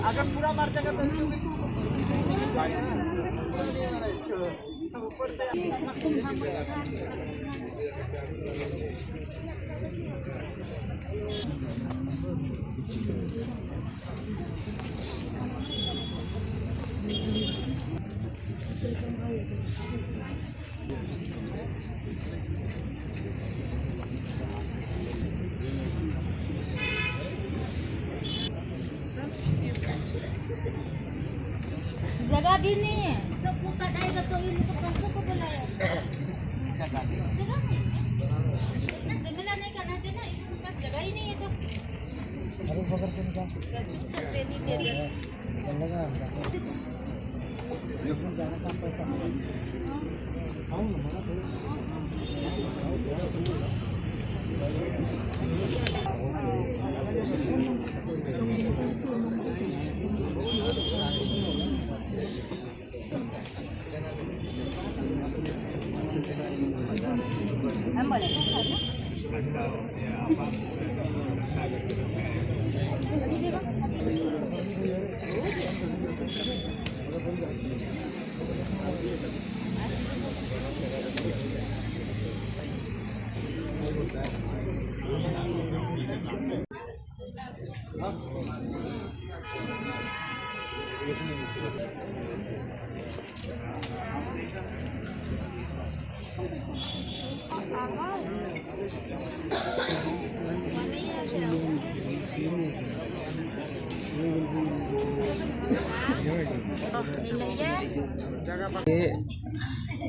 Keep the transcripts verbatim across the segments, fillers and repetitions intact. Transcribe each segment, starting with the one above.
अगर पूरा मार जाएगा तो ऊपर से जगह भी नहीं है। सबको पता है, तो इन सबको, सबको बुलाया। जगह नहीं है। जगह नहीं है। जगह ही नहीं है तो। चुप कर, रहने दे, दे।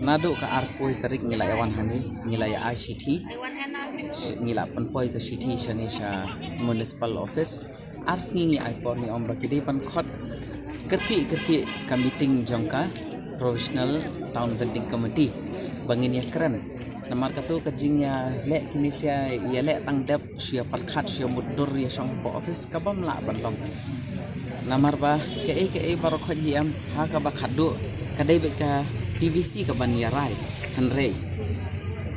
Naduh ka arphew tarik ngi la ïa wan hangne, ngi la ïa ai shithi, shi-, ngi la pynpoi ka shithi shane sha municipal office. Ar sngi ngi ai por ngi ong ba ki dei ban khot kyrkieh kyrkieh ka meeting jong ka Provisional Town Vending Committee ba ngin ïa kren. Namar katu ka jingïaleh kine sha ïaleh tang dep sha ïa pyrkhat sha ïa mutdur ïa shong hapoh office ka bym lah ban long. Namar ba kaei kaei baroh khoit hi em ha kaba khatduh ka dei beit ka T V C ka ban ïa rai. Hynrei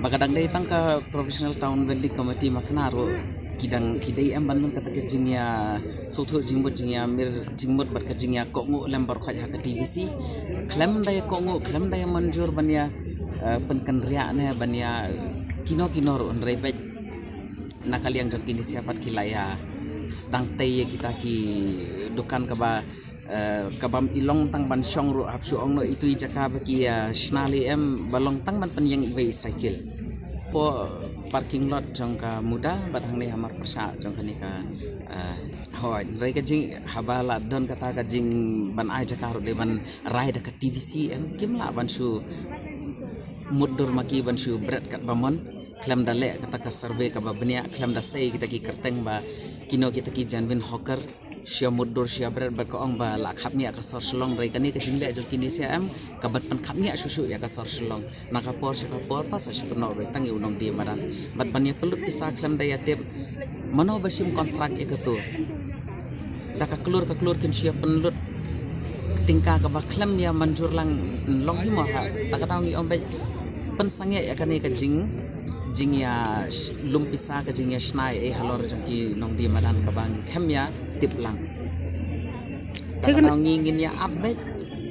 ba ka dang dei tang ka Provisional Town Vending Committee ma kane ruh ki dang ki dei em ban don kata ka jingïa sngewthuh jingmut, jingïa mir jingmut bad ka jingïa kohnguh lem baroh khoit ha ka T V C. Khlem da ïa kohnguh, khlem da ïa mynjur ban ïa, eh, pynkynriah ne ban ïa kino kino ruh, hynrei beit na ka liang jong kine sha pat ki la ïa sdang tei ïa kita ki dukan kaba, eh, ka bym i long tang ban shong ruh, hap shu ong noh itu i jaka ba ki ïa shna lei em, ba long tang ban pynïeng iwei i cycle. Hapoh parking lot jong ka MUDA bad hangne ha mar pyrshah jong kane ka, eh, hoi. Hynrei ka jing haba la don kata ka jing ban ai jaka ruh dei ban rai da ka T V C em, kim lah ban shu mutdur ma ki ban shu bret katba mon. Khlem da leh kata ka survey kaba bniah, khlem da sei kita ki kyrteng ba kino kita ki genuine hawker. Sha ïa mutdur sha ïa bret bad ka ong ba la khapngiah ka sor Shillong, hynrei kane ka jingleh jong kine sha em ka ban pynkhapngiah shuh shuh ïa ka sor Shillong. Na ka por sha ka por pat sa shu kynnoh beit tang ïa u nongdie madan bad ban ïa pynlut pisa khlem da ïa tip mano ba shim kontrak ïa katu. Da ka klur ka klur kin shu ïa pynlut tyngka kaba khlem ïa mynjur lang, long hi mo ha. Ta ka daw ngi ong beit pynsangeh ïa kane ka jing, jingïa sh-, lum pisa, ka jingïa shna ei halor jong ki nongdie madan kaba ngi khlem ïa tip lang. Ta ka daw ngi ngin ïa ap beit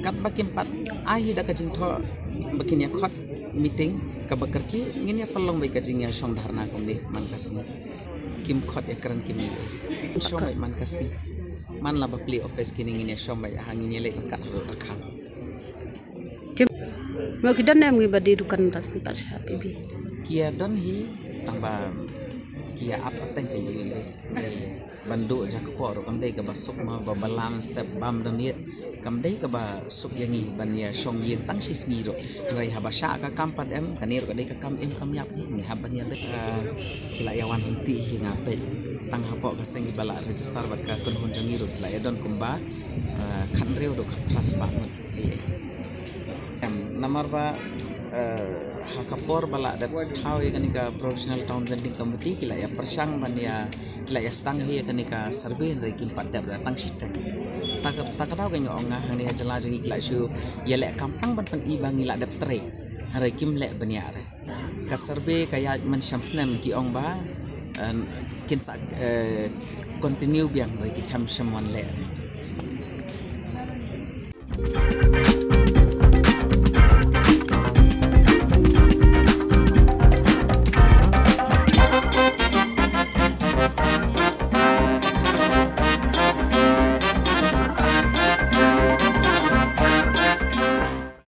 katba kim pat ai hi da ka jingthoh ba kin ïa khot meeting kaba kyrkieh, ngin ïa pynlong beit ka jingïa shong dharna kumne man ka sngi. Kim khot ïa kren kim ïa shong beit man ka sngi. Man la ba plie office kine ngin ïa shong beit ha, ngin ïa leit ryngkat haduh Rakhang. Mo ki don ne em ngi ba die dukan tas tas ha P B. Ki ïa don hi tang ba ki ïa ap pateng ka ïa. Ban duh ja ka pok ruh kam dei kaba suk ma ba balam step bam da miet. Kam dei kaba suk ïa ngi ban ïa shong ïing tang shi sngi ruh. Hynrei haba shah ka kam pat em, kane ruh ka dei ka kam im kam ïap hi, ngi hap ban ïa leit. Ah, ki la ïa wan hynti hi nga peit. Tang hapoh ka seng kiba la register bad ka kynhun jong ngi ruh ki la ïa don kumba, ah, khathynriew haduh khatphra spah ngut. Em, namar ba, eh, ha ka por ba la dep thaw ïa kane ka Provisional Town Vending Committee ki la ïa pyrshang ban ïa, ki la ïa sdang hi ïa kane ka survey, hynrei kim pat dep da tang shiteng. Ta ka, ta ka daw ka ngi ong nga hangne ha jylla jong ngi ki la shu ïa leh kam tang ban pyni ba ngi la dep trei, hynrei kim leh bniah re. Ka survey ka ïaid mynshem snem, ki ong ba, eh, kin sa, eh, continue biang, hynrei ki khlem shym wan leh.